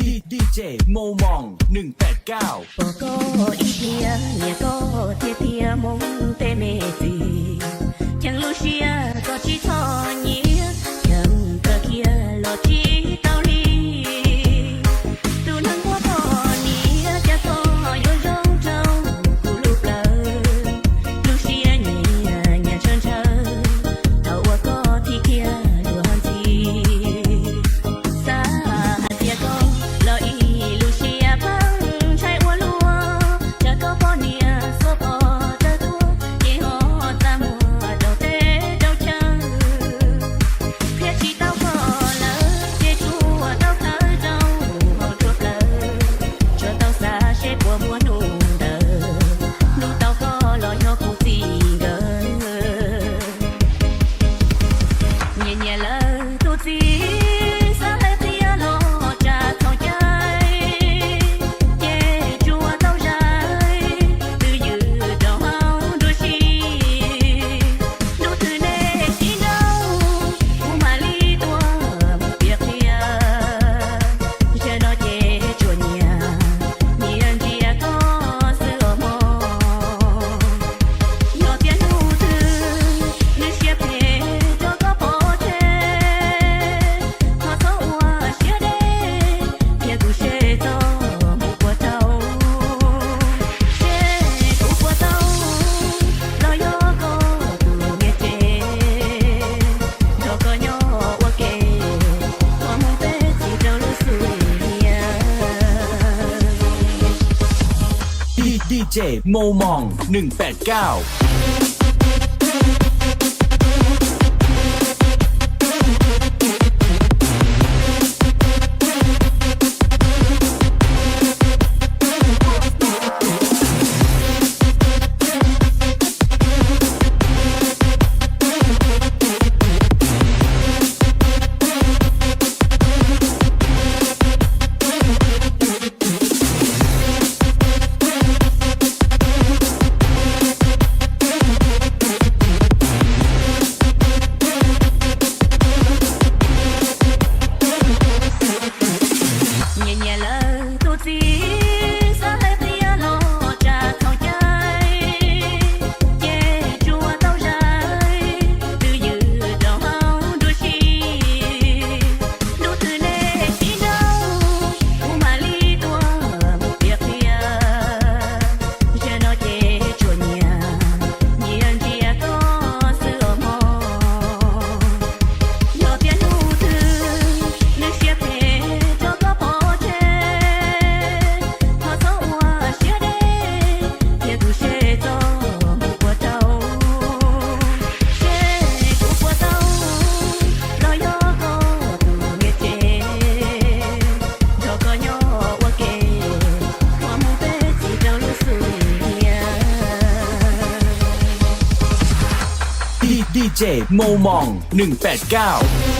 D J Moo Moos neeg pem kauj. Pom koj ib pliag, nyiam koj tiag tiag Hmoob tej me txiv, ceev lub siab koj tsis txhob nyiam, ceev kawg kiag los tsis tau li. Tus neeg muaj poj niam, cas koj yuav zoo rau kuv lub plawv. Lub siab nyiam nyiam ntshaw ntshaw, thaum uas koj thim kiag luag ntxhi. Xav hais tias koj los ib lub siab pheej ntshai ua luaj, cas koj poj niam xuas pom tawg tuaj, ces ho txaj muag rau teb rau chaw. Qhia tsis tau koj lawm ces tsuas tau khawb rau hauv nruab plawv, tsuas tau xav seb puas muaj hnub ntawd, hnub tau koj los yog kuv txiv nkawd. Nyiam nyiam lawm tus txiv, xav hais tias los tsam txhaum cai, ces tsuas tau zais twj ywm rau hauv nruab siab. Hnub twg nej sib nrauj, kuv mam li tuaj mus piav qhia. Zaum no ces tsuas nyiam, nyiam ntsia koj xwb os mog. Yog tias hnub twg nws siab phem rau koj pov tseg, thov txhob ua siab deb, qhia kuv seb txoj mus puas tau, seb kuv puas tau los yog koj tus niam tsev, nrog koj nyob ua ke, thov mus peb txiv rau lub xub hniav. D J Moo Moos neeg pem kauj. Nyiam nyiam lawm tus txiv, xav hais tias los tsam txhaum cai, ces tsuas tau zais twj ywm rau hauv nruab siab. Hnub twg nej sib nrauj, kuv mam li tuaj mus piav qhia. Zaum no ces tsuas nyiam, nyiam ntsia koj xwb os mog. Yog tias hnub twg nws siab phem rau koj pov tseg, thov txhob ua siab deb, qhia kuv seb txoj mus puas tau, seb kuv puas tau los yog koj tus niam tsev, nrog koj nyob ua ke, thov mus peb txiv rau lub xub hniav. D J Moo Moos neeg pem kauj.